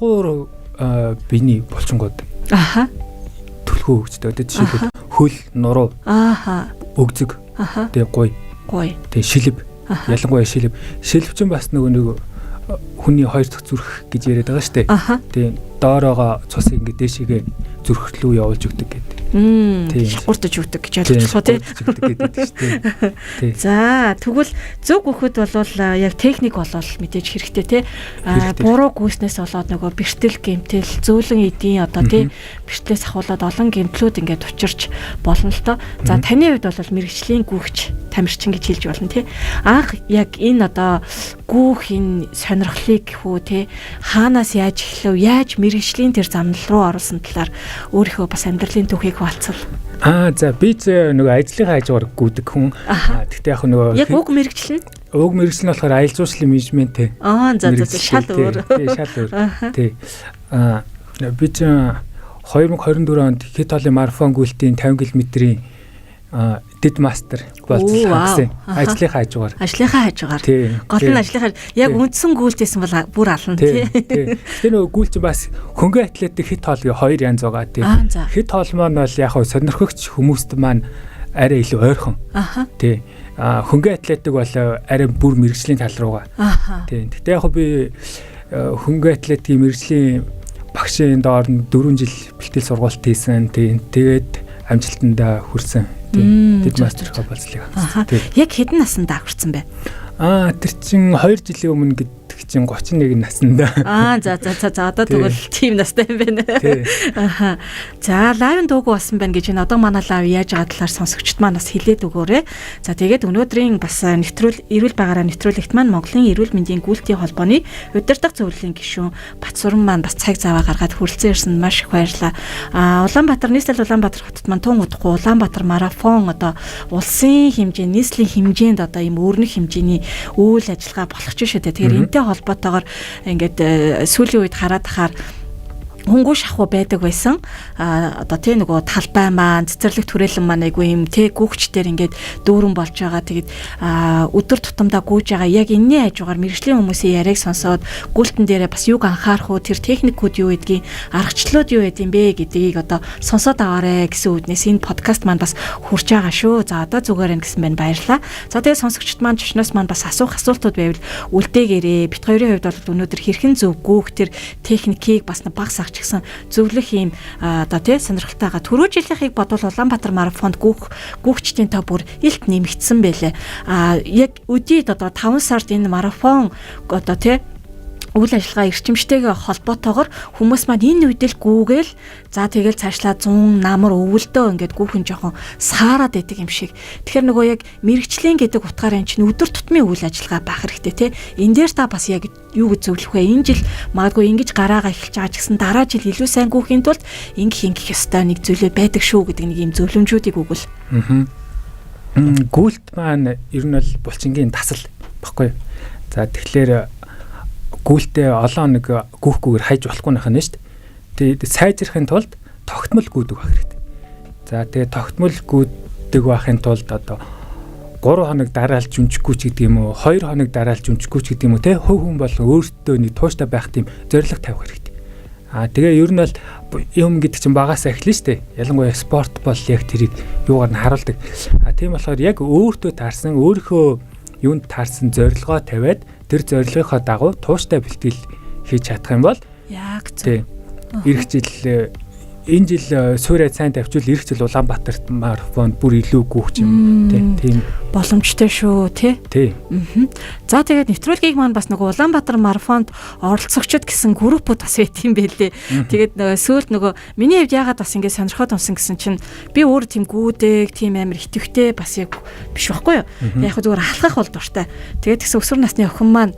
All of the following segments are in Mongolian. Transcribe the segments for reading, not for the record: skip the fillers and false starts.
Тулгуур биений булчингууд. Аха. Түлхүү өгчтэй. Одоо жишээлбэл хөл, нуруу. Аха. Өгзөг. Аха. Тэгээ гуй. Гуй. Тэгээ шилб. Ялангуяа шилб. Шилб чинь бас нөгөө нэг хүний хоёр дахь зүрх гэж яриад байгаа шүү дээ. Тэгээ доороогоо цусыг ингээд дээшээгээ зүрх рүү явуулж өгдөг гэдэг. Шугууртаж өгдөг гэж ойлгочих тий. Гэдэг шүү дээ. Тий. За, тэгвэл зөв гүхэд бол яг техник болол мэдээж хэрэгтэй тий. Буруу гүйснээс болоод нөгөө бэртэл гэмтэл, зөөлөн эдийн одоо тий бэртлээс ахуулаад олон гэмтлүүд ингээд учирч болно л доо. За, таны хувьд бол мэрэгжлийн гүгч тамирчин гэж хэлж болно тий. Анх яг энэ одоо гүүх энэ сонирхлыг хүү тий хаанаас яаж эхлэв, яаж мэрэгжлийн тэр замнал руу оруулсан талаар өөрийнхөө бас амьдралын түүхийг хуваалцвал. За би нөгөө ажлынхаа хажуугаар гүйдэг хүн. Тэгтээ яг нөгөө яг уг мэрэгжил нь уг мэрэгжил нь болохоор аялал жуулчлалын менежмент тий. За за шал өөр. Тий, шал өөр. Тий. Би ч 2024 онд хэд хоолын марафон гүйлтийн 50 км-ийн дэд мастер болж хангасан. Ажлынхаа хажуугаар. Ажлынхаа хажуугаар. Гол нь ажлынхаа яг үндсэн гүйлтэйсэн бол бүр ална тий. Тэр нөгөө гүйл чинь бас хөнгөн атлетик хэд хоолгийн хоёр янз байгаа тий. Хэд хоол маань бол яг хөө сонирхогч хүмүүст маань арай илүү ойрхон. Тий. Хөнгөн атлетик бол арай бүр мэрэгжлийн тал руугаа. Тий. Гэтэ яг би хөнгөн атлетикийн мэрэгжлийн багшийн доор нь 4 жил бэлтгэл сургалт хийсэн. Тий. Тэгээд амжилтандаа хүрсэн. Тэд мастерхаа болцлыг хангасан. Яг хэдэн насандаа хүрсэн бэ? Тэр чин 2 жилийн өмнө гэдэг чин 31 наснда. За за за за одоо тэгвэл тийм настай юм байна. Аха. За, лайвын дуугүй болсон байна гэж энэ одоо манай лайв яаж байгаа талаар сонсогчд маань бас хэлээд өгөөрэй. За, тэгээд өнөөдрийн бас нэвтрүүл эрүүл байгаараа нэвтрүүлэгт маань Монголын эрүүл мэндийн гүйлтийн холбооны удирдах зөвлөлийн гишүүн Батсуран маань бас цаг заваа гаргаад хүрэлцэн ирсэнд маш их баярлалаа. Улаанбаатар нийслэл Улаанбаатар хотод маань тун удахгүй Улаанбаатар марафон одоо улсын хэмжээ, нийслэлийн хэмжээнд одоо ийм өрнөх хэмжээний үйл ажиллагаа болох ч шүү дээ. Тэгэхээр энтэй холбоотойгоор ингээд сүүлийн үед хараад тахаар хөнгүү шахуу байдаг байсан. Одоо тий нөгөө талбай маань, цэцэрлэг түрээлэн маань айгүй юм тий гүүгчдэр ингээд дүүрэн болж байгаа. Тэгээд өдөр тутамдаа гүйж байгаа. Яг энэний хажуугаар мэрэгжлийн хүмүүсийн яриаг сонсоод гүйлтэн дээрээ бас юг анхаарах уу, тэр техникүүд юу гэдгийг, аргачлалууд юу гэдгийг бэ гэдгийг одоо сонсоод аваарэ гэсэн үднээс энэ подкаст маань бас хүрч байгаа шүү. За, одоо зүгээр юм гэсэн байна. Баярлалаа. За, тэгээд сонсогчд маань чочноос маань бас асуух асуултууд байвал үлдээгээрээ. Бит хоёрын хувьд бол өнөөдөр хэрхэн зөв гүүх тэр техникийг бас баг сах гэсэн зөвлөх юм одоо тий сонирхолтойгоо түрүү жилийнхийг бодвол Улаанбаатар марафонд гүүхчдийн тоо бүр илт нэмэгдсэн байлээ. Яг өдийд одоо 5 сард энэ марафон одоо тий үйл ажиллагаа эрчимжтэйгээ холбоотойгоор хүмүүс маань энэ үед л гүүгээл за тэгэл цаашлаа 100 намар өвөлдөө ингээд гүүхэн жоохон саарад байдаг юм шиг. Тэгэхээр нөгөө яг мэрэгчлийн гэдэг утгаар энэ чинь өдөр тутмын үйл ажиллагаа байх хэрэгтэй тий. Энэ дээр та бас яг юу гэж зөвлөх вэ? Энэ жил магадгүй ингэж гараагаа эхэлж байгаа ч гэсэн дараа жил илүү сайн гүүхийн тулд ингэх ёстой нэг зүйлээ байдаг шүү гэдэг нэг юм зөвлөмжүүдийг өгвөл. Гүйлт маань ер нь бол булчингийн тасал баггүй. За, тэгэхээр гүйлтээ олон хоног гүйхгүйгээр хайж болохгүй нөх нь шүү дээ. Тэгээд сайжрахын тулд тогтмол гүйдэг байх хэрэгтэй. За, тэгээд тогтмол гүйдэг байхын тулд одоо 3 хоног дараалж өмчихгүй ч гэдэг юм уу, 2 хоног дараалж өмчихгүй ч гэдэг юм уу, те хувь хүн бол өөртөө нэг тууштай байх тийм зорилго тавих хэрэгтэй. Тэгээ ер нь бол юм гэдэг чинь багаас эхэлнэ шүү дээ. Ялангуяа спорт бол яг тэрийг юугаар нь харуулдаг. Тийм болохоор яг өөртөө таарсан, өөрийнхөө юунд таарсан зорилгоо тавиад тэр зорилгынхоо дагуу тууштай бэлтгэл хийж чадах юм бол яг зөв. Ирэх жил энэ жил суурьа сайн тавьчвал ирэх жил Улаанбаатарт марафонд бүр илүү гүйх юм тийм боломжтой шүү тий. Тий. За, тэгээд нэвтрүүлгийг маань бас нөгөө Улаанбаатар марафонд оролцогчд гэсэн группүүд бас байт юм байлээ. Тэгээд нөгөө сүүлд нөгөө миний хувьд яагаад бас ингэ сонирхоод унсан гэсэн чинь би өөр тийм гүйдэг, тийм амар итэвхтэй бас яг биш байхгүй юу. Яг зүгээр алхах бол дуртай. Тэгээд тэгсэн өсвөр насны охин маань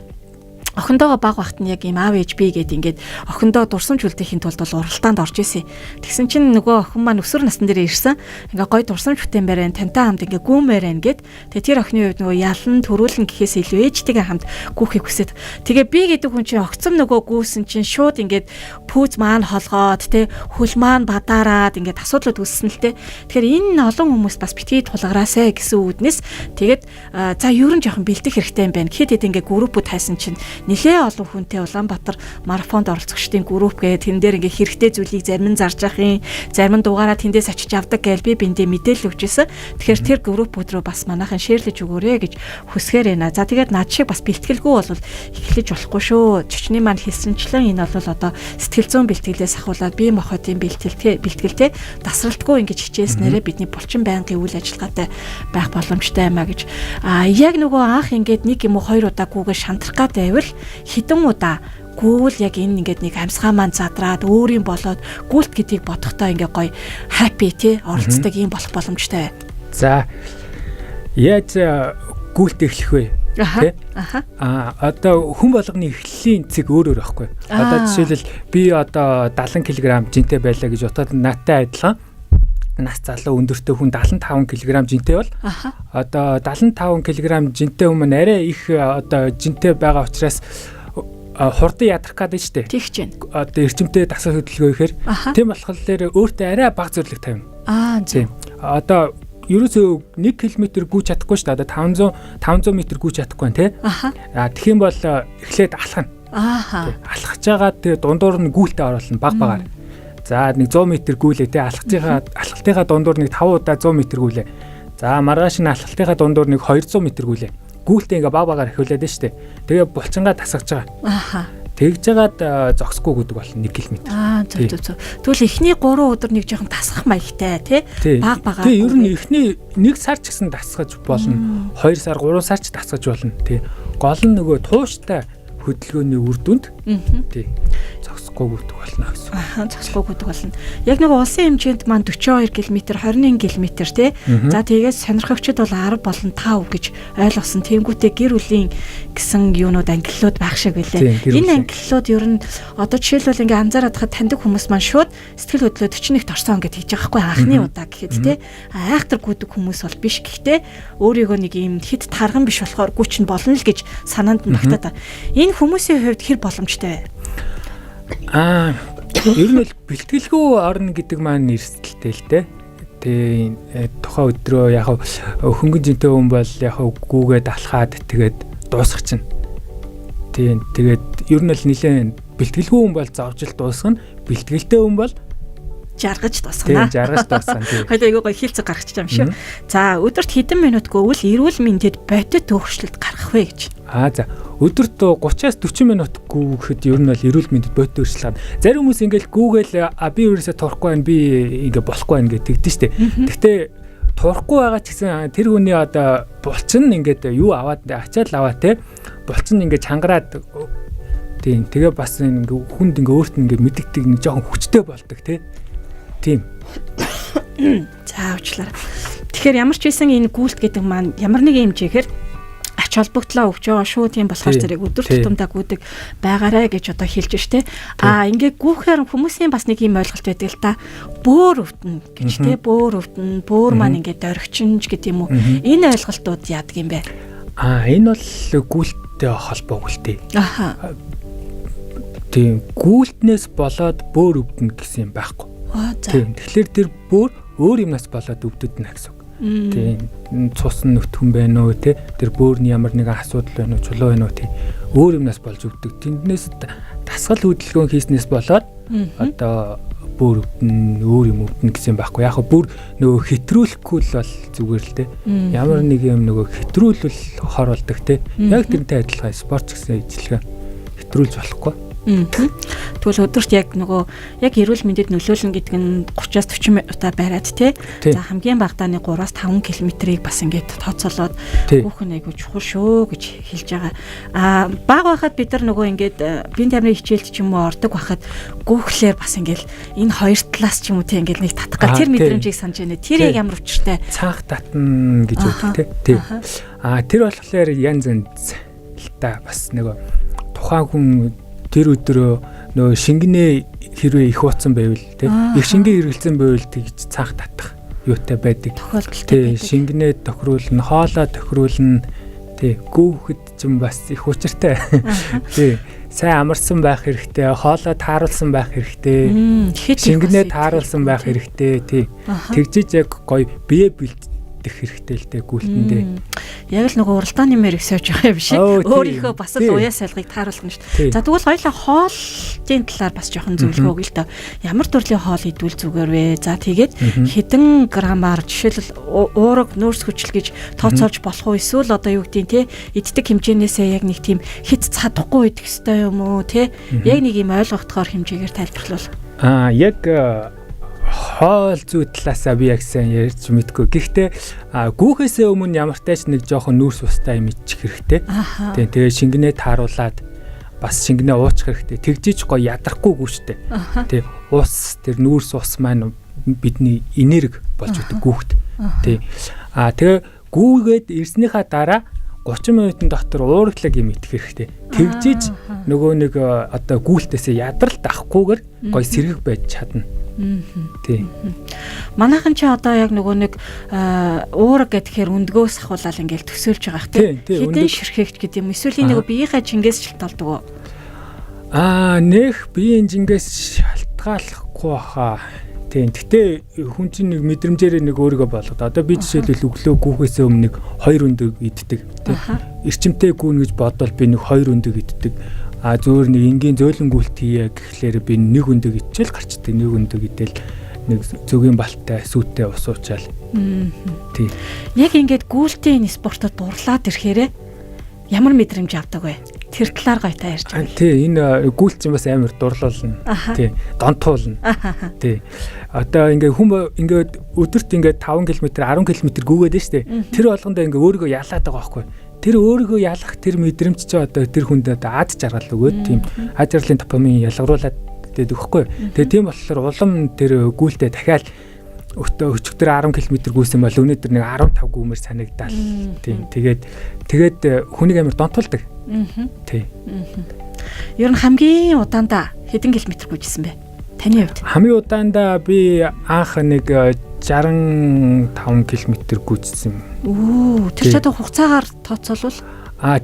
охиндоогоо баг багт нь яг ийм аав ээж би гээд ингээд охиндоо дурсамж үлдээхийн тулд бол уралдаанд орж исэн. Тэгсэн чинь нөгөө охин маань өсвөр насн дээр ирсэн. Ингээ гой дурсамж бүтээн барай, тантай хамт ингээ гүүмээр байна гэд. Тэгээ тэр охины хувьд нөгөө ялан төрүүлэн гэхээс илүү ээжтэйгээ хамт гүүхийг хүсээд. Тэгээ би гэдэг хүн чинь огцом нөгөө гүүсэн чинь шууд ингээд пүүз маань холгоод тэ хөл маань бадаарад ингээд асуудлууд үүссэн л тэ. Тэгэхээр энэ олон хүмүүс бас битгий тулгараасай гэсэн үүднээс тэгээд за ер нь жоохон бэлдэх хэрэгтэй юм байна. Хэд хэд ингээ группүүд хайсан чинь Нилээ олон хүнтэй Улаанбаатар марафонд оролцогчдын групп гээ тэрэн дээр ингээ хэрэгтэй зүйлийг зарим нь зарж ах юм, зарим нь дугаараа тэндээс очиж авдаг гээл би биндээ мэдээлэл өгч ирсэн. Тэгэхээр тэр группүүд рүү бас манайхан шеэрлэж өгөөрэй гэж хүсгээр байна. За тэгээд над шиг бас бэлтгэлгүй бол эхлэж болохгүй шүү. Чочны маань хэлсэнчлэн энэ бол одоо сэтгэл зүйн бэлтгэлээс ахуулаад бие махбодын бэлтгэлтэй тасралтгүй ингэж хичээснээрээ бидний булчин байнгын үйл ажиллагаатай байх боломжтой юм а гэж. А яг нөгөө анх ингээд нэг юм уу хоёр удаа гүүгээ шантрах гад байвал хэдэн удаа гүүвэл яг энэ ингээд нэг амьсгаа маань задраад өөрийн болоод гүйлт гэдгийг бодохдоо ингээ гоё happy тий оролцдог юм болох боломжтой. За яаж гүйлт эхлэх вэ? Тэ? Аа одоо хүн болгоны эхлэлийн цэг өөр өөр байхгүй. Одоо жишээлбэл би одоо 70 кг жинтэй байлаа гэж бодоход надтай адилхан нас залуу өндөртэй хүн 75 кг жинтэй бол одоо 75 кг жинтэй хүмүүс арай их одоо жинтэй байгаа учраас хурдан ядрах гэдэг нь шүү дээ. Тэгч байна. Одоо эрчимтэй дасгал хөдөлгөөн ихээр тийм болохоор өөртөө арай бага зэрлэг тавина. Аа зөв. Одоо ерөөсөө 1 км гүйж чадахгүй шүү дээ. Одоо 500 м гүйж чадахгүй байна тий. Аа тэгэх юм бол эхлээд алхана. Ааха. Алхаж байгаа тэгээ дундуур нь гүйлтээ оруулна баг багаар. За нэг 100 м гүйлээ тий. Алхалтынхаа дундуур нэг 5 удаа 100 м гүйлээ. За маргааш нь алхалтынхаа дундуур нэг 200 м гүйлээ. Гүйлтээ ингээ баг багаар эхлүүлээд нь шүү дээ. Тэгээ булчингаа тасгаж байгаа. Ааха. Тэгж жагаад зогсохгүй гэдэг болно 1 км. Аа зөв зөв зөв. Тэгвэл эхний 3 өдөр нэг жоохон тасгах маягтай тий. Баг багаар. Тий, ер нь эхний 1 сар ч гэсэн дасгаж болно. 2 сар, 3 сар ч дасгаж болно. Тий. Гол нь нөгөө тууштай хөдөлгөөний үр дүнд тий зогсохгүй гэдэг болно гэсэн. Аа зогсохгүй гэдэг болно. Яг нэг улсын хэмжээнд маань 42 км, 21 км тий. За тэгээд сонирхогчид бол 10 болон 5 гэж ойлгосон. Тэнгүүтээ гэр бүлийн гэсэн юунууд ангиллууд байх шиг байлээ. Энэ ангиллууд ер нь одоо жишээлбэл ингээ анзаараад хахад таньдаг хүмүүс маань шууд сэтгэл хөдлөө 41-т орсон гэж хэлж байгаа хгүй анхны удаа гэхэд тий. Айхтар гүдэг хүмүүс бол биш. Гэхдээ өөрийгөө нэг юм хит тарган биш болохоор гүч нь болно л гэж санаанд нь багтаад. Энэ хүмүүсийн хувьд хэр боломжтой вэ? Аа, ер нь бол бэлтгэлгүй орно гэдэг маань эрсдэлтэй л дээ. Тэ тухайн өдрөө яг хөнгөн жинтэй хүн бол яг гүүгээд алхаад тэгээд дуусгах чинь. Тийм тэгээд ер нь бол нэлээд бэлтгэлгүй хүн бол зовжил дуусгана. Бэлтгэлтэй хүн бол жаргаж дуусгана. Тийм жаргаж дуусгана. Тийм. Хоёул айгүй гоё хилцэг гаргачих юм шүү. За өдөрт хэдэн минут гүвэл эрүүл мэндэд бодит өөрчлөлт гаргах вэ гэж. Аа за өдөрт 30-аас 40 минут гүгэхэд ер нь бол эрүүл мэндэд бодит өөрчлөлт гарна. Зарим хүмүүс ингээл гүгээл би ерөөсөө турахгүй байна, би ингээ болохгүй байна гэж тэгдэж штэ. Гэхдээ турахгүй байгаа ч гэсэн тэр хүний одоо булчин ингээд юу аваад ачаал аваа те. Булчин ингээд чангараад тийм тэгээ бас ингээ хүнд ингээ өөрт нь ингээ мэддэг нэг жоохон хүчтэй болдог те. Тийм. За уучлаарай. Тэгэхээр ямар ч байсан энэ гүйлт гэдэг маань ямар нэгэн хэмжээгээр ач холбогдлоо өгч байгаа шүү. Тийм болохоор зэрэг өдөр тутамдаа гүдэг байгаарэ гэж одоо хэлж штэ. Аа ингээ гүүхээр хүмүүсийн бас нэг юм ойлголт байдаг л та. Бөөр өвдөнө гэж те. Бөөр өвдөнө, бөөр маань ингээ доргичинж гэдэг юм уу. Энэ ойлголтууд яадаг юм бэ? Аа энэ бол гүйлттэй холбоогүй л дээ. Аха. Тийм гүйлтнээс болоод бөөр өвдөнө гэсэн юм байхгүй. Тийм. Тэгэхээр тэр бөөр өөр юмнаас болоод өвдөд нэ гэсэн үг. Тийм. Цус нь нүтгэн байна уу те? Тэр бөөрний ямар нэгэн асуудал байна уу, чулуу байна уу те? Өөр юмнаас болж өвдөг. Тэнднээс дасгал хөдөлгөөн хийснээс болоод одоо бөөр өвдөн, өөр юм өвдөн гэсэн юм байхгүй. Яг бүр нөгөө хэтрүүлэхгүй л бол зүгээр л те. Ямар нэг юм нөгөө хэтрүүлвэл хор болдог те. Яг тэрнтэй адилхан спорт гэсэн ижилхэн хэтрүүлж болохгүй. Тэгвэл өдөрт яг нөгөө яг эрүүл мэндэд нөлөөлнө гэдэг нь 30-аас 40 минутаа бариад те. За хамгийн багадаа нэг 3-аас 5 км-ийг бас ингээд тооцоолоод хүүхэн айгуу чухал шүү гэж хэлж байгаа. Аа баг байхад бид нар нөгөө ингээд биеийн тамирын хичээлд ч юм уу ордог байхад гүүхлээр бас ингээд энэ хоёр талаас ч юм уу те ингээд нэг татах гал тэр мэдрэмжийг санаж байна. Тэр яг ямар учиртай цаах татна гэж өгдөг те. Аа тэр болохоор янз янз л та бас нөгөө тухайн хүн тэр өдрөө нөгөө шингэнээ хэрвээ их ууцсан байвал тий их шингэн хэрэгэлсэн байвал тэгж цаах татах юутай байдаг. Тохиолдолтой байдаг. Шингэнээ тохируулна, хоолоо тохируулна. Тий гүүхэд ч юм бас их учиртай. Тий сайн амарсан байх хэрэгтэй, хоолоо тааруулсан байх хэрэгтэй. Шингэнээ тааруулсан байх хэрэгтэй. Тий тэгжиж яг гоё бие идэх хэрэгтэй л дээ гүйлтэндээ. Яг л нөгөө уралдааны мэр өсөж байгаа юм шиг. Өөрийнхөө бас л уяа салгыг тааруулна шүү дээ. За тэгвэл хоёлаа хоолтын талаар бас жоохон зөвлөгөө өгье л доо. Ямар төрлийн хоол идвэл зүгээр вэ? За тэгээд хэдэн граммаар жишээлбэл уураг нөөц хүчил гэж тооцоолж болох уу? Эсвэл одоо юу гэдгийг те иддэг хэмжээнээсээ яг нэг тийм хит цадахгүй идэх ёстой юм уу те? Яг нэг юм ойлгохдохоор хэмжээгээр тайлбарлавал. Яг хоол зүй талаасаа би яг сайн ярьж мэдгүй. Гэхдээ гүүхээсээ өмнө ямар ч тач нэг жоохон нүүрс устай юм ичих хэрэгтэй. Тийм, тэгээ шингэнээ тааруулаад бас шингэнээ уучих хэрэгтэй. Тэгжиж гоё ядрахгүй гүүштэй. Тийм, ус тэр нүүрс ус маань бидний энерги болж өгдөг гүүхт. Тийм. Тэгээ гүүгээд ирснийхаа дараа 30 минутын дотор уурагтлаг юм идэх хэрэгтэй. Тэгжиж нөгөө нэг одоо гүйлтээсээ ядралт авахгүйгээр гоё сэргэг байж чадна. Тийм. Манайхан чи одоо яг нөгөө нэг уураг гэхээр өндгөөс ахуулаад ингээл төсөөлж байгаа хэ. Хэдэн ширхэгч гэдэг юм. Эсвэл энэ нөгөө биеийнхээ жингээс шалтгаалдаг уу? Нэх биеийн жингээс шалтгааллахгүй баха. Тийм. Гэтэ хүн чинь нэг мэдрэмжээрээ нэг өөрийгөө болгоод. Одоо би жишээлбэл өглөө гүүхээсээ өмнө нэг 2 өндөг иддэг. Тийм. Эрчимтэй гүүн гэж бодвол би нэг 2 өндөг иддэг. Зөөр нэг энгийн зөөлөн гүйлт хийе гэхлээр би нэг өндөг идчихэл гарчдаг. Нэг өндөг идэл нэг зөгийн балтай сүйтэй ус уучаал. Тийм. Яг ингээд гүйлтийн спортод дурлаад ирэхээрээ ямар мэдрэмж авдаг вэ? Тэр талаар гоё та ярьж байгаа. Тий, энэ гүйлт чинь бас амар дурлуулна. Тий, донтуулна. Тий. Одоо ингээ хүм ингээд өдөрт ингээд 5 км, 10 км гүгээд нь штэ. Тэр болгондоо ингээ өөрийгөө ялаад байгаа байхгүй. Тэр өөрийгөө ялах тэр мэдрэмж чи одоо тэр хүнд одоо ад жаргал өгөөд тийм ад жаргалын допамин ялгаруулад байдаг байхгүй. Тэгээ тийм болохоор улам тэр гүйлтээ дахиад өчигдөр 10 км гүйсэн бол өнөөдөр нэг 15 гүмэр санагдаал. Тийм. Тэгээд хүнийг амар донтуулдаг. Тийм. Ер нь хамгийн удаандаа хэдэн километр гүйжсэн бэ? Таны хувьд? Хамгийн удаандаа би анх нэг 65 км гүйжсэн. Тэр ч одоо хугацаагаар тооцоолвол?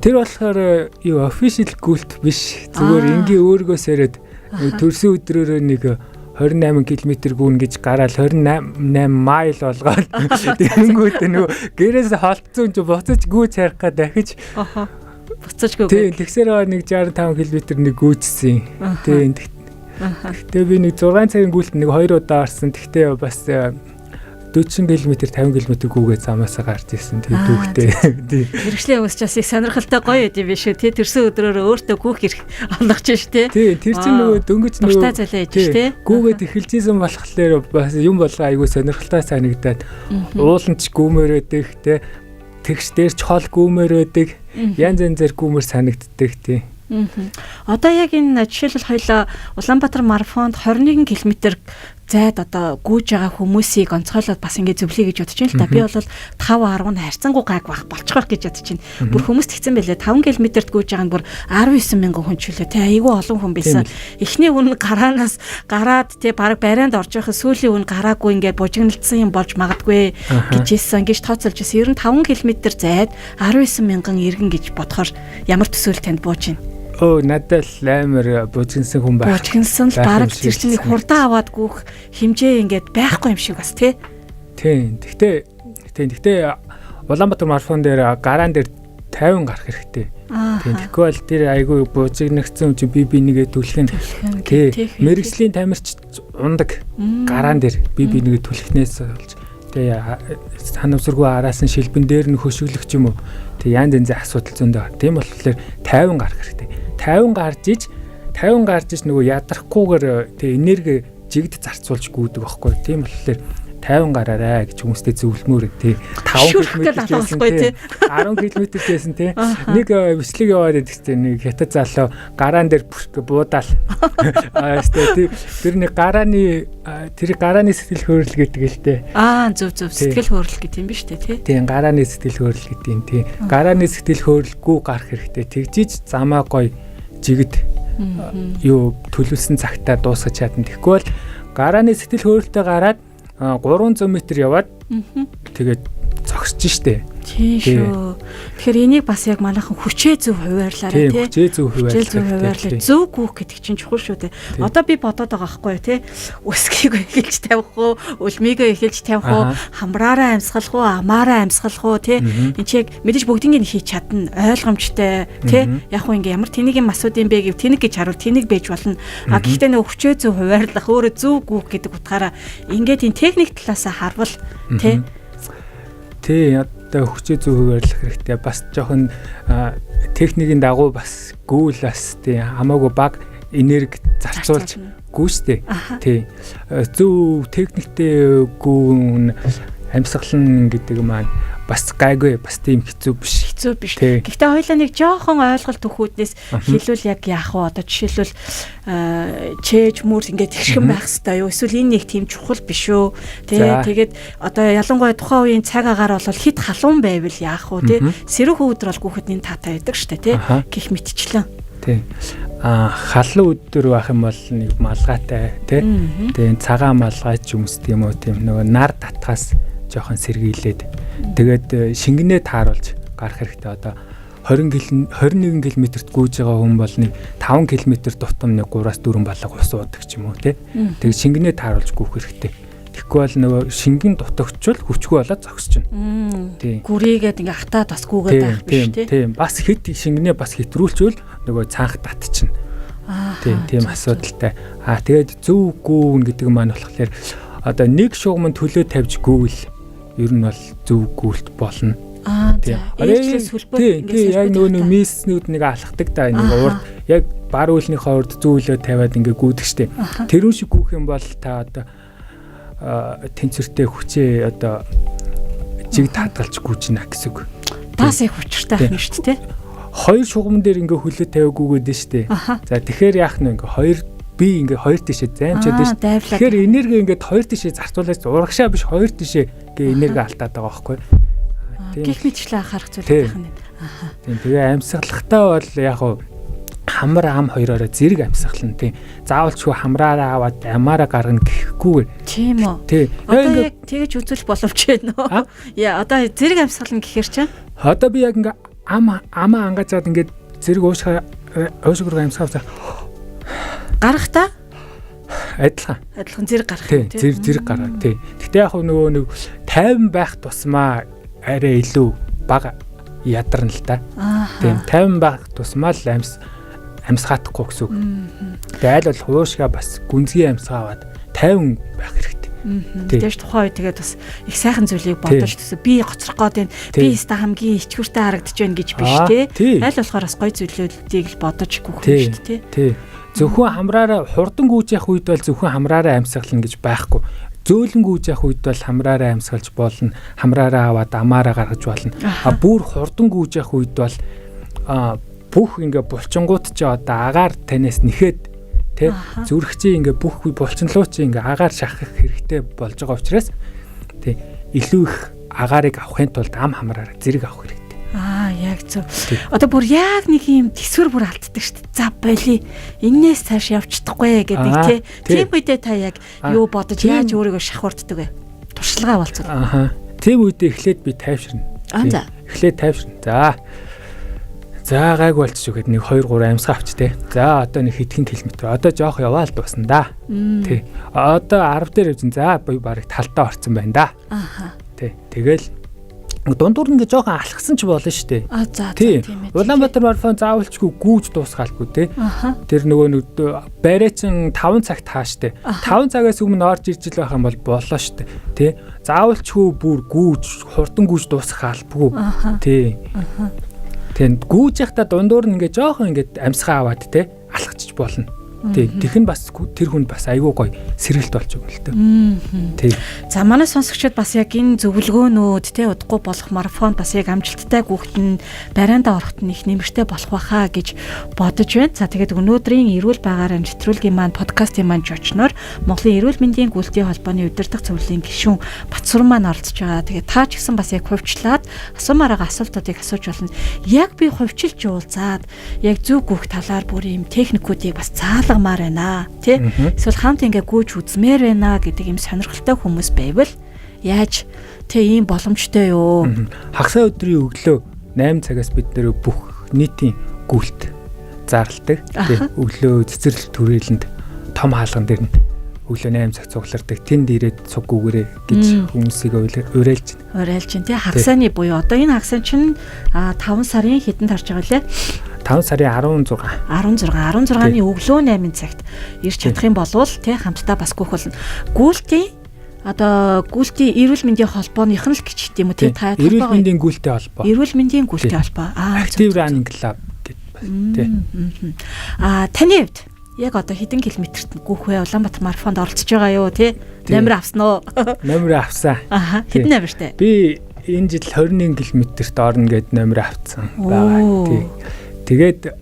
Тэр болохоор юу official гүйлт биш. Зүгээр энгийн өөргөө сэрээд төрсөн өдрөөрөө нэг 28 км гүн гэж гараал 28 майл болгоод тэгэнгүүт нөгөө гэрээс холцсон чи буцаж гүйж харих га дахиж буцаж гүгээд. Тийм, тэгсээр нэг 65 км нэг гүйжсэн. Тийм. Тэгтээ би нэг 6 цагийн гүйлт нэг 2 удаа орсон. Тэгтээ бас 40 км 50 км гүгээд замаасаа гарч ирсэн. Тэгээ дүүхтэй. Тийм. Мэргэжлийн хүмүүс ч бас их сонирхолтой гоё юм биш үү? Тэ төрсөн өдрөөрөө өөртөө гүөх хэрэг олгож ш тэ. Тийм, тэр чинь нөгөө дөнгөж нөгөө дуртай золио ээж ш тэ. Гүгээд эхэлж исэн болохоор бас юм болго айгүй сонирхолтой санагдаад уулан ч гүмээр байдаг тэ. Тэгш дээр ч хол гүмээр байдаг. Янз янзаар гүмээр санагддаг тий. Одоо яг энэ жишээлбэл хоёлаа Улаанбаатар марафонд 21 км зайд одоо гүйж байгаа хүмүүсийг онцгойлоод бас ингэ зөвлөе гэж бодож байна л та. Би бол 5.10 харьцангуй гайг байх болчих واخ гэж бодож байна. Бүр хүмүүс тэгсэн байлээ. 5 км-т гүйж байгаа нь бүр 19 мянган хүн ч үлээ. Тэ айгүй олон хүн байсан. Эхний үн гараанаас гараад тэ баг барайнд орж байхад сүүлийн үн гараагүй ингэ бужигналдсан юм болж магадгүй гэж хэлсэн. Гэж тооцоолж байсан. Ер нь 5 км зайд 19 мянган иргэн гэж бодохоор ямар төсөөл танд бууж байна? Надад л амар бужигнсан хүн байх. Бужигнсан л бараг тэр чинь нэг хурдан аваад гүөх хэмжээ ингээд байхгүй юм шиг бас тий. Тийм. Тэгтээ тэгтээ Улаанбаатар марафон дээр гараан дээр 50 гарах хэрэгтэй. Тийм. Тэгэхгүй бол тэр айгүй бужигнагдсан хүн чинь би бинийгээ түлхэн. Тий. Мэргэжлийн тамирч ундаг гараан дээр би бинийгээ түлхнээс болж тэгээ санамсаргүй араас нь шилбэн дээр нь хөшөглөх ч юм уу. Тэг янз янзын асуудал зөндөө. Тийм болохоор 50 гарах хэрэгтэй. 50 гарч иж нөгөө ядрахгүйгээр тэг энерги жигд зарцуулж гүйдэг байхгүй. Тийм болохоор 50 гараарай гэж хүмүүстэй зөвлөмөр тий. 5 км гэсэн тий. 10 км гэсэн тий. Нэг бичлэг яваад байдаг тий. Нэг хятад залуу гараан дээр буудаал. Тий. Тэр нэг гарааны тэр гарааны сэтгэл хөөрөл гэдэг л тий. Зөв сэтгэл хөөрөл гэдэг юм биш үү тий. Тийм, гарааны сэтгэл хөөрөл гэдэг юм тий. Гарааны сэтгэл хөөрөлгүй гарах хэрэгтэй. Тэгжиж замаа гоё жигд юу төлөвлөсөн цагтаа дуусгаж чадна. Тэгэхгүй бол гарааны сэтгэл хөөрөлтэй гараад 300 м яваад тэгээд зогсож штэ. Тийм шүү. Тэгэхээр энийг бас яг манайхан хүчээ зөв хуваарлаарай тий. Хүчээ зөв хуваарлаа. Зөв гүйх гэдэг чинь чухал шүү дээ. Одоо би бодоод байгаа байхгүй тий. Өсгийг эхэлж тавих уу, өлмийгөө эхэлж тавих уу, хамраараа амьсгалах уу, амаараа амьсгалах уу тий. Энд чи яг мэдээж бүгднийг нь хийж чадна, ойлгомжтой тий. Яг хөө ингээ ямар тэнийг юм асуудын бэ гэв тэнэг гэж харуул тэнэг байж болно. А гэхдээ нөгөө хүчээ зөв хуваарлах, өөрөө зөв гүйх гэдэг утгаараа ингээд энэ техник талаасаа харвал тий. Тий, одоо хүчээ зөв хуваарлах хэрэгтэй. Бас жоохон техникийн дагуу бас гүйл бас тий хамаагүй баг энерги зарцуулж гүйштэй. Тий. Зөв техниктэй гүн амьсгалан гэдэг маань бас гайгүй, бас тийм хэцүү биш. Хэцүү биш. Гэхдээ хоёлаа нэг жоохон ойлголт өгөхүүднээс хэлвэл яг яах вэ? Одоо жишээлбэл чээж мөр ингээд тэгшхэн байх хэвээр юу? Эсвэл энэ нэг тийм чухал биш үү? Тэ тэгээд одоо ялангуяа тухайн үеийн цаг агаар бол хит халуун байвал яах вэ? Тэ сэрүүхэн өдөр бол гүхэд энэ таатай байдаг штэ тэ гих мэтчлэн. Тий. А халуун өдөр байх юм бол нэг малгайтай тий. Тэгээ цагаан малгай ч юм уу тийм үү тийм нөгөө нар татхаас жоохон сэргийлээд тэгээд шингэнээ тааруулж гарах хэрэгтэй. Одоо 20 21 км-т гүйж байгаа хүн бол нэг 5 км тутам нэг 3-4 балга ус уудаг ч юм уу тий. Тэгээд шингэнээ тааруулж гүйх хэрэгтэй. Тэгэхгүй бол нөгөө шингэн дутагчвал хүчгүй болоод зогсчихно. Тий. Гүрийгээд ингээ хатаад бас гүгээд байх биш тий. Тийм. Бас хит шингэнээ бас хэтрүүлчвэл нөгөө цанх татчихна. Тийм, тийм асуудалтай. Аа тэгээд зөв гүүн гэдэг маань болохоор одоо нэг шугамн төлөө тавьж гүйвэл ер нь бол зөв гүйлт болно. Аа за. Ээжлээс хөлбөө ингээ яг нөгөө миснүүд нэг алхдаг да нэг урд яг бар үйлнийхээ урд зүүлөө тавиад ингээ гүйдэг штеп. Тэрүүн шиг гүйх юм бол та одоо тэнцвэртэй хүчээ одоо жиг татгалж гүйж гинэ гэсэн үг. Бас их учиртай байх юм шүү дээ. Хоёр шугам дээр ингээ хөлөө тавиаг гүгээд нь штеп. За тэгэхээр яах нь ингээ хоёр би ингээ хоёр тишээ займчаад шүү. Тэгэхээр энерги ингээд хоёр тишээ зарцуулаад урагшаа биш хоёр тишээ гээ энерги алдаад байгаа байхгүй. Тийм. Гэх мэтчлээ анхаарах зүйл байх нь. Аа. Тийм. Тэгээ амьсгалахтаа бол яг хуу хамар ам хоёроороо зэрэг амьсгална тийм. Заавалчгүй хамраараа аваад амаараа гаргана гэхгүйгээр. Тийм үү. Тийм. Одоо яг тэгэж үзүүлэх боломж байна уу? Яа, одоо зэрэг амьсгална гэхэр чинь одоо би яг ингээ ам амаа ангажаад ингээд зэрэг уушгаа уушиг руу амьсгав. Гарахтаа адилхан. Адилхан зэрэг гарах юм тийм. Зэрэг гараа тий. Гэхдээ яг нөгөө нэг 50 байх тусмаа арай илүү бага ядарна л та. Тийм 50 байх тусмаа л амьсгаатахгүй гэсэн үг. Тэгээ аль бол хуушгаа бас гүнзгий амьсгаа аваад 50 байх хэрэгтэй. Тэгэж тухайн үед тэгээд бас их сайхан зүйлийг бодож төсөө би гоцрох гээд байна. Би өста хамгийн ичгүүртэй харагдаж байна гэж биш те. Аль болохоор бас гой зүйлүүдийг л бодож гүөх юм шүү дээ те. Зөвхөн хамраараа хурдан гүйж явах үед бол зөвхөн хамраараа амьсгална гэж байхгүй. Зөөлөн гүйж явах үед бол хамраараа амьсгалж болно. Хамраараа аваад амаараа гаргаж болно. А бүр хурдан гүйж явах үед бол бүх ингээ булчингууд чи одоо агаар танаас нэхэд тэ зүрх чи ингээ бүх булчин руу чи ингээ агаар шахах хэрэгтэй болж байгаа учраас тэ илүү их агаарыг авахын тулд ам хамраараа зэрэг авах хэрэгтэй. Аа яг зөв. Одоо бүр яг нэг юм төсвөр бүр алддаг шүү дээ. За боли. Эннээс цааш явж чадахгүй гэдэг тий. Тийм үедээ та яг юу бодож яаж өөрийгөө шахуурддаг вэ? Туршлагаа болцоо. Аа. Тийм үедээ эхлээд би тайвширна. Аа за. Эхлээд тайвширна. За. За гайг болчих шүү гэд нэг 2 3 амьсгаа авч те. За одоо нэг хэдхэн километр. Одоо жоох яваал дуусна да. Тий. Одоо 10 дээр явж. За би барыг талдаа орсон байна да. Ааха. Тий. Тэгэл дундуур ингээ жоохон алхсан ч болно шүү дээ. А за тийм ээ. Улаанбаатар марафон заавалчгүй гүүж дуусгаалгүй те. Тэр нөгөө нэг барайчин 5 цагт хааштай. 5 цагаас өмнө орж ирж л байх юм бол болоо шүү дээ. Тэ. Заавалчгүй бүр гүүж хурдан гүүж дуусгах албагүй. Тий. Тэнд гүүж явахдаа дундуур нь ингээ жоохон ингээ амьсгаа аваад те алхачих болно. Тий, тэр нь бас тэр хүнд бас айгүй гоё сэргэлт болж өгнө л дээ. Тий. За манай сонсогчид бас яг энэ зөвлөгөөнүүд те удахгүй болох марафон бас яг амжилттай гүхт нь барайндаа орохт нь их нэмэртэй болох байхаа гэж бодож байна. За тэгээд өнөөдрийн эрүүл байгаараа нэвтрүүлгийн маань подкастын маань зочноор Монголын эрүүл мэндийн гүйлтийн холбооны удирдах зөвлөлийн гишүүн Батсуран маань оролцож байгаа. Тэгээд та ч гэсэн бас яг хувьчлаад асуумаар байгаа асуултуудыг асууж болно. Яг би хувьчилж уулзаад яг зөв гүөх талаар бүр ийм техникүүдийг бас заалгамаар байна тий. Эсвэл хамт ингээ гүйж үзмээр байна гэдэг ийм сонирхолтой хүмүүс байвал яаж Тэ ийм боломжтой юу? Хагасаа өдрийн өглөө 8 цагаас бид нэр бүх нийтийн гүйлт зарладаг. Тэ өглөө цэцэрлэг түрээлэнд том хаалган дээр нь өглөө 8 цаг цуглардаг. Тэнд ирээд цуг гүгэрээ гэж хүмүүсийг уриалж байна. Уриалж байна тий. Хагасааны буюу одоо энэ хагасаа чинь 5 сарын хэдэнд харж байгаа лээ? 5 сарын 16. 16-ны өглөө 8 цагт ирж чадах юм болвол тий хамтдаа бас гүөх болно. Гүйлтийн одоо гүйлтийн эрүүл мэндийн холбооных нь л гэж хэлт юм уу тий? Та эрүүл мэндийн гүйлтийн холбоо. Эрүүл мэндийн гүйлтийн холбоо. Active Running Club гэд тий. Таны хувьд яг одоо хэдэн километрт гүөх вэ? Улаанбаатар марафонд оролцож байгаа юу тий? Номер авсан уу? Номер авсан. Аха. Хэдэн номертэй? Би энэ жил 21 километрт орно гэд номер авсан байгаа. Тий. Тэгээд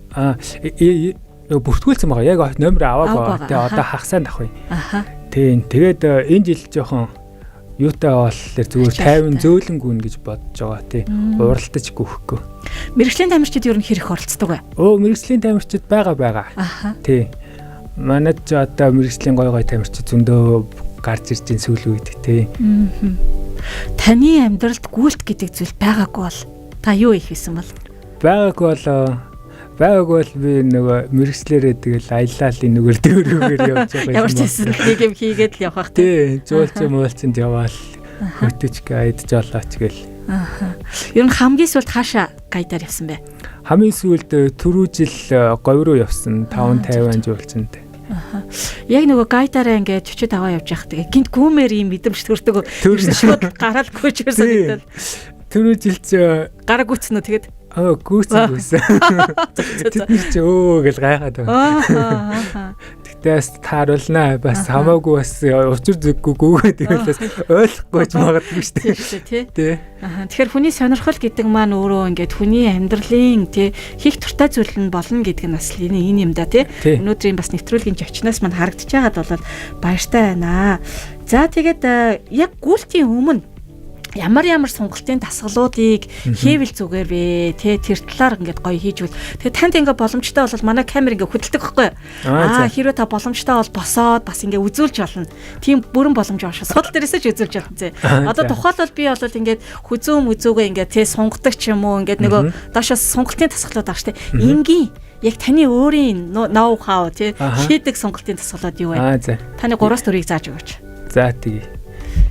бүртгүүлсэн байгаа. Яг номер аваагүй байгаа. Тэгээ одоо хагасаа авах юм. Аха. Тийм. Тэгээд энэ жил жоохон юутай болохоор зүгээр 50 зөөлөн гүн гэж бодож байгаа тий. Уралдаж гүхгүй. Мэргэжлийн тамирчид ер нь хэрэг оролцдог вэ? Мэргэжлийн тамирчид байгаа. Аха. Тий. Манайд ч одоо мэргэжлийн гой гой тамирчид зөндөө гарч ирж байна сүүлийн үед тий. Таны амьдралд гүйлт гэдэг зүйл байгаагүй бол та юу их хийсэн бол? Байгаагүй бол би нөгөө мэргэжлээрээ тэгэл аяллаалын нүгэр дөрөвгөр явж байгаа юм. Ямар ч байсан нэг юм хийгээд л явах тий. Жуулчин муулчинд яваал хөтөч гайд жолооч гэл. Аха. Ер нь хамгийн сүүлд хаашаа гайдаар явсан бэ? Хамгийн сүүлд түрүү жил говь руу явсан 5 50 жуулчинд. Аха. Яг нөгөө гайдаараа ингээд чөчөд аваа явж явах тэгээ гинт гүмээр юм мэдрэмж төрдөг. Шууд гараал гүйж ирсэн гэдэг. Түрүү жил ч гараа гүцсэн үү тэгээд? Гүйцэн гүйсэн. Тэд нар чи өө гэл гайхаад байна. Тэгтээ бас тааруулнаа. Бас хамаагүй бас учир зүггүй гүгээд тэгэл бас ойлгохгүй ч магадгүй шүү дээ. Тий. Аа тэгэхээр хүний сонирхол гэдэг маань өөрөө ингээд хүний амьдралын тий хийх туртай зүйл нь болно гэдэг нь бас энэ юм да тий. Өнөөдрийн бас нэвтрүүлгийн зочноос маань харагдаж байгаад бол баяртай байна. За тэгээд яг гүйлтийн өмнө ямар сонголтын дасгалуудыг хийвэл зүгээр вэ? Тэ тэр талаар ингээд гоё хийж үл. Тэгээ танд ингээд боломжтой бол манай камер ингээд хөдөлдөг байхгүй юу? Хэрвээ та боломжтой бол босоод бас ингээд үзүүлж болно. Тийм бүрэн боломж байгаа шүү. Судал дээрээсээ ч үзүүлж болно зэ. Одоо тухайлбал би бол ингээд хүзүү мүзүүгээ ингээд тэ сунгадаг ч юм уу ингээд нөгөө доошоос сонголтын дасгалууд байгаа шүү. Энгийн яг таны өөрийн ноу хау тэ хийдэг сонголтын дасгалууд юу вэ? Таны 3-4-ыг зааж өгөөч. За тэгье.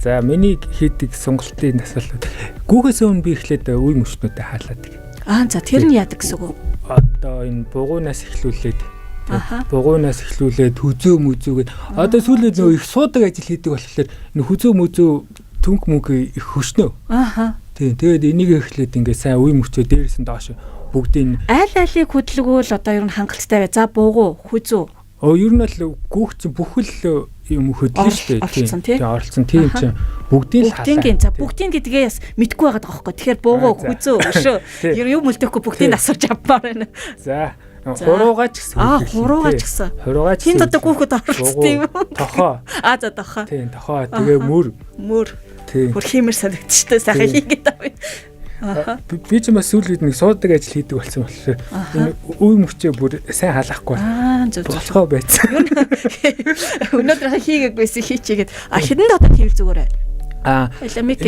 За миний хийдэг сонголтын дасгалууд гүүхээс өмнө би эхлээд үе мөчнүүдэд хаалаадаг. За тэр нь яадаг гэсэн үг үү? Одоо энэ бугуунаас эхлүүлээд хүзөө мүзүүгээд одоо сүүлд нөгөө их суудаг ажил хийдэг болохоор энэ хүзөө мүзүү түнх мөнх их хөшнөө. Аха. Тийм. Тэгээд энийг эхлээд ингээд сайн үе мөчөө дээрээс нь доош бүгдийг аль алийг хөдөлгөөл одоо ер нь хангалттай бай. За бугуу, хүзүү. Ер нь л гүүх чинь бүхэл юм хөдлөн шүү дээ. Тийм. Оролцсон. Тийм чинь бүгдийг л хаалаа. За бүгдийн гэдгээ бас мэдгүй байгаад байгаа хөөхгүй. Тэгэхээр буугуу, хүзүү, өшөө ер юм үлдээхгүй бүгдийг асууж авмаар байна. За хуруугаа ч гэсэн. Хуруугаа ч гэсэн. Хуруугаа ч гэсэн. Тэнд одоо гүүхэд оролцсон юм уу? Тохоо. За тохоо. Тийм, тохоо. Тэгээ мөр. Мөр. Бүр хиймэр санагдчихтэй сайхан хийгээд авъя. Би ч бас сүүлийн үед нэг суудаг ажил хийдэг болсон болохоор энэ үе мөчөө бүр сайн халаахгүй. Зөв. Болохоо байцсан. Өнөөдөр хийгээгүйсэн хийчихэд. Хэдэн дотор хийвэл зүгээр ээ? Нэг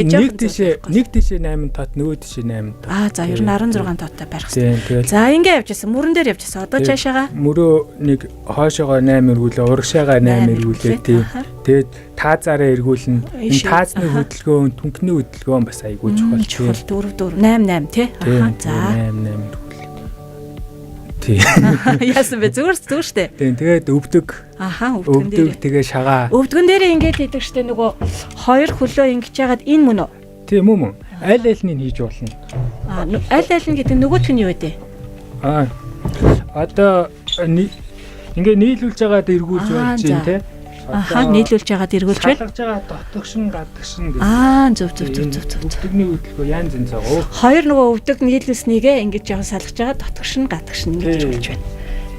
тийшээ 8 тот, нөгөө тийшээ 8 тот. За ер нь 16 тоттой барих хэрэгтэй. За ингээ явж исэн. Мөрөн дээр явж исэн. Одоо цаашаага мөрөө нэг хойшоогоо 8 эргүүлээ, урагшаага 8 эргүүлээ тий. Тэгээд таазаараа эргүүлнэ. Энэ таазны хөдөлгөөн, түнхний хөдөлгөөн бас айгүй чухал. Чухал 4 4 8 8 тий. Аа за 8 8 эргүүлээ. Тий. Яасан бэ? Зүгээр штэ. Тийм тэгээд өвдөг. Аха, өвдгөн дээр. Өвдөг тэгээ шагаа. Өвдгөн дээр ингэж хийдэг штэ нөгөө хоёр хөлөө ингэж яагаад энэ мөн үү? Тийм мөн. Аль альнийг хийж болно. Аа, аль аль нь гэдэг нөгөөх нь юу вэ? Аа. Одоо ингээ нийлүүлж байгаад эргүүлж болж байна те. Аха, нийлүүлж байгаад эргүүлж байна. Салгаж байгаа дотогшин гадагшин гэдэг. Аа, зөв. Өвдөгний хөдөлгөөн янз янз байгаа. Хоёр нөгөө өвдөг нийлүүлснийгээ ингэж жоохон салгаж байгаа дотогшин гадагшин ингэж болж байна.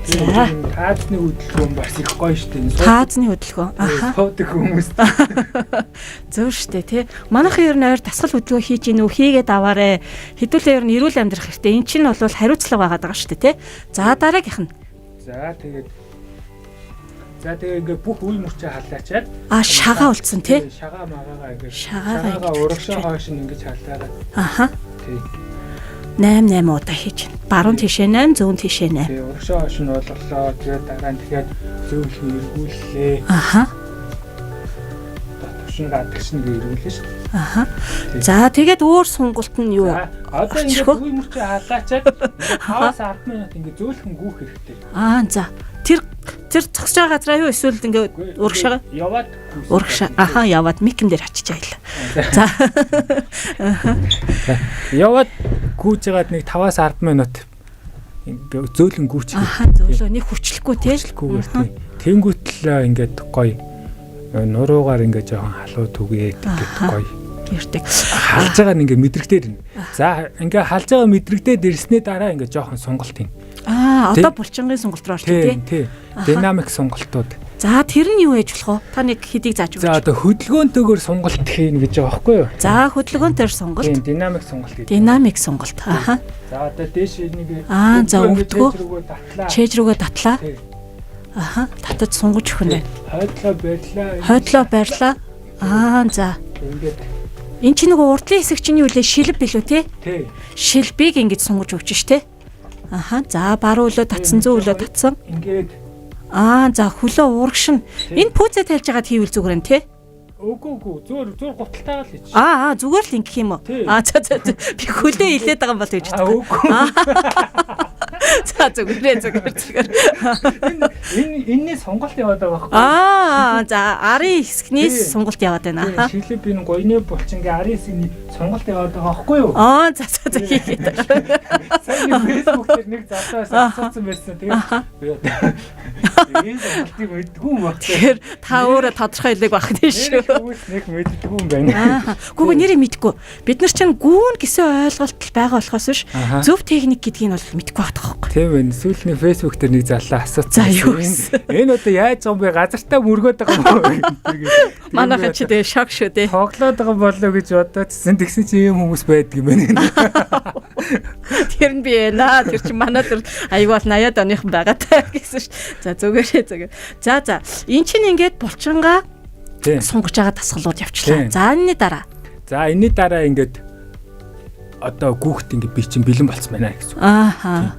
За, таазны хөдөлгөөн бас их гоё шүү дээ. Таазны хөдөлгөөн. Аха. Суудаг хүмүүс. Зөв шүү дээ, тий. Манайхан ер нь ойр дасгал хөдөлгөөн хийж гин үү, хийгээд аваарэ. Хэдүүлээ ер нь эрүүл амьдрах хэрэгтэй. Эн чинь бол хариуцлага байгаад байгаа шүү дээ, тий. За, дараагийнх нь. За, тэгээд За тэгээ ингээ бүх үе мөрчөө халаачаад А шагаа үлдсэн тий. Шагаа магаага ингээ шагаагаа урагшаа хойш нь ингэж халаагаад. Аха. Тий. 8 8 удаа хийж байна. Баруун тийшээ 8, зүүн тийшээ 8. Тий, урагшаа хойш нь болголоо. Тэгээд дараа нь дахиад зөөлхөн эргүүллээ. Аха. Дотгош нь гадагш нь эргүүлнэ шүү. Аха. За тэгээд өөр сонголт нь юу? Одоо ингээд үе мөрчөө халаачаад 5-аас 10 минут ингээд зөөлхөн гүүх хэрэгтэй. Аа за. Тэр зогсож байгаа газараа юу эсвэл ингээд урагшаа яваад урагшаа. Аха яваад микэн дээр очиж аялаа. За. Яваад гүүж байгаад нэг 5-аас 10 минут ингээд зөөлөн гүүч. Аха зөөлөө нэг хүчлэхгүй тий. Хүчлэхгүйгээр тий. Тэнгүүтэл ингээд гоё нуруугаар ингээд жоохон халуу түгээд ингээд гоё гэрдэг. Халж байгаа нь ингээд мэдрэгдээд ирнэ. За ингээд халж байгаа мэдрэгдээд ирсний дараа ингээд жоохон сонголт хийн. Аа одоо булчингийн сонголт руу орчих тий. Динамик сонголтууд. За тэр нь юу ээж болох вэ? Та нэг хэдийг зааж өгч. За одоо хөдөлгөөнтэйгээр сонголт хийнэ гэж байгаа байхгүй юу? За хөдөлгөөнтөөр сонголт. Тийм, динамик сонголт гэдэг. Динамик сонголт. Аха. За одоо дээш нэг Аа за өвдгөө чээж рүүгээ татлаа. Аха татаж сунгаж өгөх нь байна. Хойдлоо барьлаа. Хойдлоо барьлаа. Аа за. Ингээд энэ чинь нөгөө урдлын хэсэг чинь юу лээ шилб билүү те? Тий. Шилбийг ингэж сунгаж өгч ш тэ. Аха за баруун хөлөө татсан, зүүн хөлөө татсан. Ингээд аа за хөлөө урагшин. Энэ пүүцээ тайлж байгаад хийвэл зүгээр нь те? Үгүй үгүй зүгээр гуталтайгаа л хийчих. Аа зүгээр л ингэх юм уу? Аа за за би хөлөө илээд байгаа юм бол гэж бодсон. За зүгээрээ зүгээр зүгээр. Энэ энэний сонголт яваад байгаа байхгүй. Аа за арын хэсгнээс сонголт яваад байна. Аа. Шилб энэ гоёны булчингийн арын хэсгний сонголт яваад байгаа байхгүй юу? Аа за за за хийгээд байгаа. Сайн Facebook дээр нэг залуус асуусан байсан. Тэгээд би энэ сонголтыг мэддэггүй юм баг. Тэгэхээр та өөрөө тодорхой хэлэг байх нь шүү. Нэг мэддэггүй юм байна. Гүг нэрээ мэдгүй. Бид нар чинь гүүн гэсэн ойлголт байгаа болохоос биш зөв техник гэдгийг нь бол мэдгүй байх байхгүй. Тийм байна. Сүүлийн Facebook дээр нэг залуу асуусан. За юу энэ одоо яаж байгаа юм бэ? Газартаа мөргөөд байгаа юм уу? Манайхан чи тэгээ шок шүү дээ. Тоглоод байгаа болоо гэж бодоодсэн. Тэгсэн чи ийм хүмүүс байдаг юм байна. Тэр нь би ээ. Тэр чинь манай тэр аяг бол 80-ад оныхан байгаа та гэсэн ш. За зүгээрээ зүгээр. За за. Эн чинь ингээд булчингаа сунгаж байгаа дасгалууд явчлаа. За энэний дараа. За энэний дараа ингээд одоо гүүхт ингээд би чинь бэлэн болцсон байна гэсэн үг. Ааха.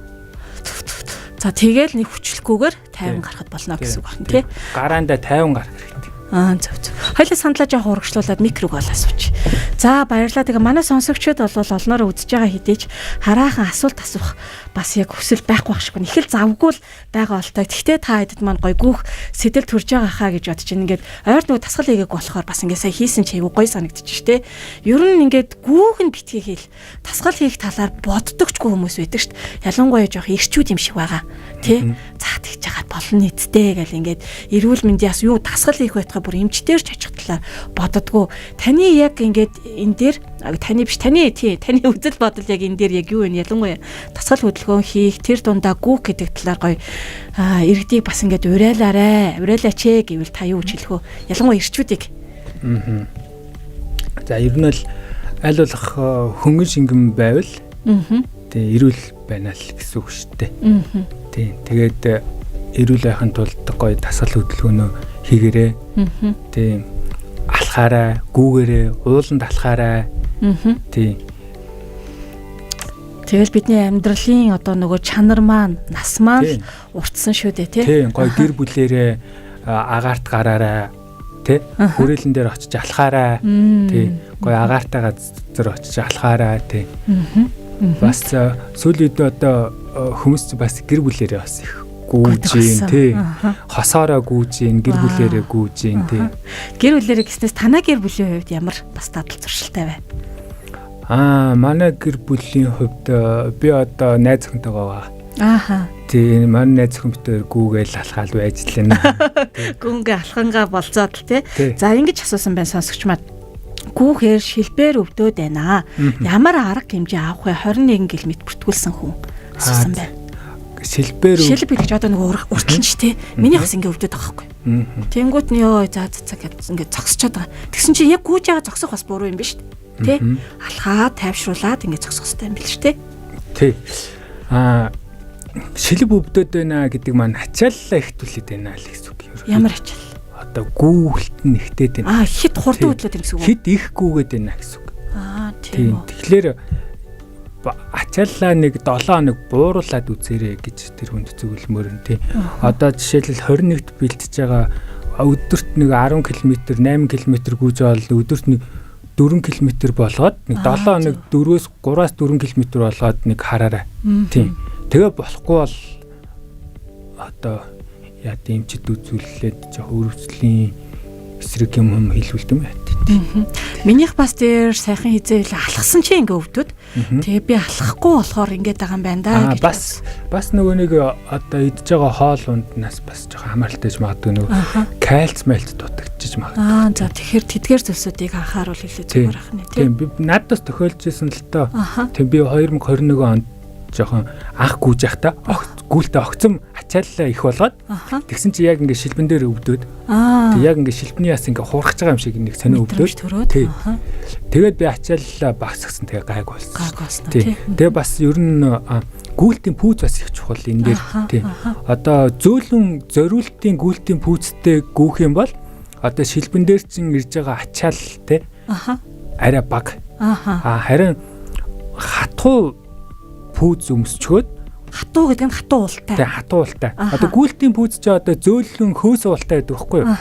За тэгэл нэг хүчлэхгүйгээр 50 гарахад болно гэсэн үг байна тий. Гараандаа 50 гарах хэрэгтэй. Аа зөв зөв. Хоёлаа саналаа жоох урагшлуулад микрог бол асууч. За баярлалаа. Тэгээ манай сонсогчид бол олноороо үзэж байгаа хэдий ч хараахан асуулт асуух бас яг хүсэл байхгүй байх шиг байна. Их л завгүй л байгаа бол та. Тэгтээ та хэдэд маань гой гүүх сэтэл төрж байгаа хаа гэж бодож байна. Ингээд ойр нөгөө тасгал хийгээг болохоор бас ингээд сая хийсэн чи айгу гой санагдчих штэ. Ер нь ингээд гүүх нь битгий хэл. Тасгал хийх талаар боддогчгүй хүмүүс байдаг штэ. Ялангуяа жоох ирчүүд юм шиг байгаа. Тэ? За тэгж яагаад болно эцтэй гэл ингээд эрүүл мэндийн бас юу тасгал хийх байтугай бүр эмчтэр ч очих талаар боддгоо. Таны яг ингээд энэ дээр таны биш таны тий таны үзэл бодол яг энэ дээр яг юу вэ? Ялангуяа тасгал хөдөлгөөн хийх тэр дундаа гүүх гэдэг талаар гоё иргэдийг бас ингээд уриалаарай. Уриалаач ээ гэвэл та юу гэж хэлэх вэ? Ялангуяа ирчүүдийг. За ер нь л аль болох хөнгөн шингэн байвал тэгээ эрүүл байна л гэсэн үг шүү дээ. Тий. Тэгээд эрүүл байхын тулд гоё дасгал хөдөлгөөнөө хийгээрэй. Тийм. Алхаарай, гүүгээрэй, ууланд алхаарай. Тийм. Тэгэл бидний амьдралын одоо нөгөө чанар маань, нас маань уртсан шүү дээ, тий. Тийм, гоё гэр бүлээрээ агаарт гараарай, тий. Хүрээлэн дээр очиж алхаарай, тий. Гоё агаартай газар очиж алхаарай, тий. Бас сүүлийн үед одоо хүмүүс бас гэр бүлээрээ бас их гүүж гин тий. Хосоороо гүүж гин, гэр бүлээрээ гүүж гин тий. Гэр бүлээрээ гэснээс танай гэр бүлийн хувьд ямар бас дадал зуршилтай вэ? Аа, манай гэр бүлийн хувьд би одоо найз охинтойгоо байгаа. Ааха. Тий, манай найз охин битээр гүүгээл алхаал байж лээ. Гүнгээ алхангаа болцоод л тий. За ингэж асуусан байна сонсогч маань. Гүүхээр шилбээр өвдөөд байна. Ямар арга хэмжээ авах вэ? 21 км бүртгүүлсэн хүн асуусан байна. Шилбээр шилб гэж одоо нөгөө уртлан ч тий. Миний бас ингэ өвдөд байгаа байхгүй. Тэнгүүт нь ёо за за гэд ингэ зогсчод байгаа. Тэгсэн чинь яг гүүж байгаа зогсох бас буруу юм биш үү? Тий. Алхаад тайвшруулад ингэ зогсох хэрэгтэй юм биш үү? Тий. Аа шилб өвдөд байна гэдэг маань ачааллаа ихтүүлээд байна л гэсэн үг. Ямар ачаал? Одоо гүйлт нь ихтэй байна. Аа, хит хурдан хөдлөөд байна гэсэн үг. Хит их гүгээд байна гэсэн үг. Аа, тийм үү. Тэгэхээр ачааллаа нэг 7 хоног бууруулад үзээрэй гэж тэр хүнд зөвлөмөр нь тий. Одоо жишээлбэл 21-т бэлтэж байгаа өдөрт нэг 10 км, 8 км гүйж байгаа бол өдөрт нэг 4 км болгоод нэг 7 хоног 4-өөс 3-аас 4 км болгоод нэг хараарай. Тийм. Тэгээ болохгүй бол одоо яа дэмчид үзүүлээд жоох өрөвчлийн эсрэг юм хэлүүлдэг юм байна. Минийх бас дээр сайхан хизээвэл алхсан чи ингээ өвдөд. Тэгээ би алхахгүй болохоор ингээд байгаа юм байна да гэж. Бас нөгөө нэг одоо идж байгаа хоол унднаас бас жоохон хамааралтай ч магадгүй нөгөө кальц мальц дутагдчих магадгүй. Аа за тэгэхээр тэдгээр зүйлсүүдийг анхааруул илүү зүгээр ах нэ тийм. Би надад бас тохиолж исэн л доо. Тийм би 2021 онд жоохон анх гүйж явахдаа гүйлтэ огцом ачааллаа их болгоод тэгсэн чи яг ингээ шилбэн дээр өвдөд. Тэг яг ингээ шилбэний яс ингээ хуурах байгаа юм шиг нэг сонио өвдөд. Тэгээд би ачааллаа багасгасан, тэгээ гайг болсон. Гайг болсон тий. Тэгээ бас ер нь гүйлтийн пүүз бас их чухал энэ дээр тий. Одоо зөөлөн зориултын гүйлтийн пүүзтэй гүйх юм бол одоо шилбэн дээр чинь ирж байгаа ачаал тий. Арай бага. Аа харин хатуу пүүз өмсчөөд хатуу гэдэг нь хатуу уултай. Тэг хатуу уултай. Одоо гүйлтийн пүүз чи одоо зөөлөн хөөс уултай гэдэг байхгүй юу?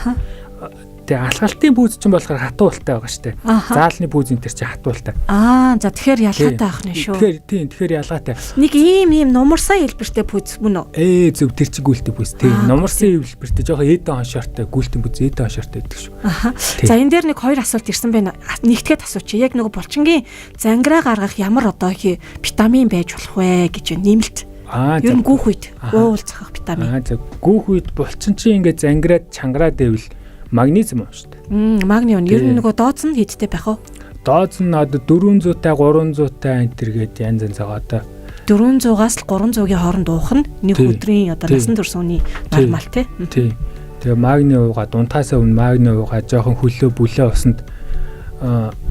Тэг алхалтын пүүз чинь болохоор хатуу уултай байгаа шүү дээ. Заалны пүүз энэ төр чи хатуу уултай. Аа за тэгэхээр ялгаатай ах нь шүү. Тэгэхээр тийм тэгэхээр ялгаатай. Нэг ийм нумарсан хэлбэртэй пүүз мөн үү? Зөв тэр чи гүйлтийн пүүз. Тийм нумарсан хэлбэртэй жоохон эдэн хоншоортой гүйлтийн пүүз эдэн хоншоортой гэдэг шүү. За энэ дээр нэг хоёр асуулт ирсэн байна. Нэгтгээд асуучих. Яг нөгөө булчингийн зангираа гаргах ямар одоо витамин байж болох вэ гэж нэмэлт. Ер нь гүүх үед уул цохих витамин. Аа за гүүх үед булчин чи ингээд зангираад чангараад байвал магнезиум уу шүү дээ. Магниум. Ер нь нөгөө дооц нь хэдтэй байх вэ? Дооц нь одоо 400-тай 300-тай энэ төр гээд янз янз байгаа одоо. 400-аас л 300-ийн хооронд уух нь нэг өдрийн одоо насан турш үний нормал тий. Тий. Тэгээ магни уугаа дунтаасаа өмнө магни уугаа жоохон хөлөө бүлээ усанд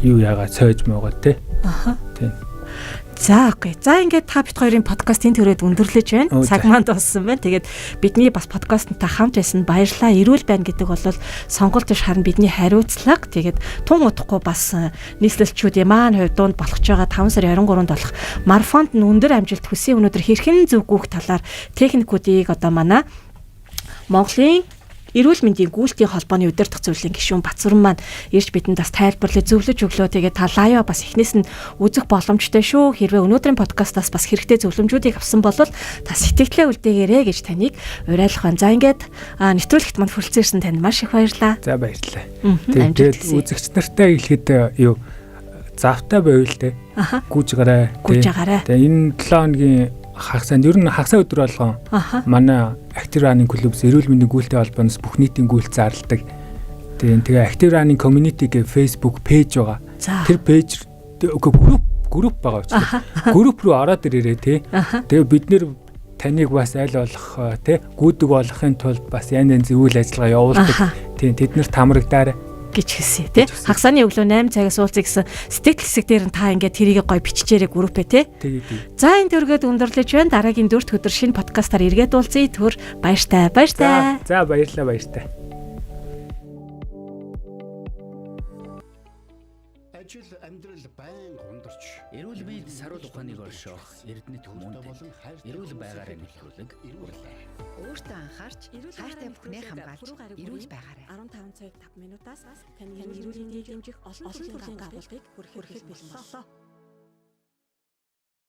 юу яагаа цойж муугаа тий. Аха. Тий. За окей. За ингээд та бит хоёрын подкастын төрөөд өндөрлөж байна. Цаг маань дууссан байна. Тэгээд бидний бас подкастнтай хамт байсан баярлалаа. Эрүүл байна гэдэг бол сонголт биш харин бидний хариуцлага. Тэгээд тун удахгүй бас нийслэлчүүдийн маань хувь дунд болох ч байгаа 5 сарын 23-нд болох марафонд нь өндөр амжилт хүсье. Өнөөдөр хэрхэн зөв гүйх талаар техникүүдийг одоо манай Монголын эрүүл мэндийн гүйлтийн холбооны удирдах зөвлөлийн гишүүн Батсүрэн маань ирж бидэнд бас тайлбарлаж зөвлөж өглөө. Тэгээд та лайва бас эхнээс нь үзэх боломжтой шүү. Хэрвээ өнөөдрийн подкастаас бас хэрэгтэй зөвлөмжүүдийг авсан бол та сэтгэлээ үлдээгээрэй гэж таныг уриалах байна. За ингээд нэвтрүүлэгт манд хүрэлцэн ирсэн танд маш их баярлалаа. За баярлалаа. Тэгээд үзэгч нартай хэлэхэд юу завтай байвал те гүйж гараа. Гүйж гараа. Тэгээд энэ 7 хоногийн хагасанд ер нь хагасаа өдөр болгон манай Active Running Club-с эрүүл мэндийн гүйлтийн холбооноос бүх нийтийн гүйлт зарладаг. Тэгээ Active Running Community гэх Facebook пэйж байгаа. Тэр пэйж групп байгаа учраас групп руу ороод ирээрэй тий. Тэгээ бид нэр таныг бас аль болох тий гүйдэг болохын тулд бас янз янзын үйл ажиллагаа явуулдаг. Тий тэд нарт хамрагдаарай гэж хэлсэн тий. Хагасны өглөө 8 цагаас уулзъя гэсэн сэтгэл хэсэг дээр нь та ингээд тэрийг гой биччихээрэй группээ тий. За энэ төргээд өндөрлөж байна. Дараагийн 4 өдөр шинэ подкастаар эргээд уулзъя. Түр баяртай. Баяртай. За баярлалаа баяртай. Ажил амьдрал байнга ундарч эрүүл мэнд саруул ухааныг оршоох Эрдэнэт хүмүүнд эрүүл байгаарай нэвтрүүлэг үрлээ. Өөртөө анхаарч хайртай бүхнээ хамгаалж эрүүл байгаарай. 15 цаг 5 минутаас таны эрүүл мэндийг дэмжих олон төрлийн агуулгыг хүрэхэд бэлэн боллоо.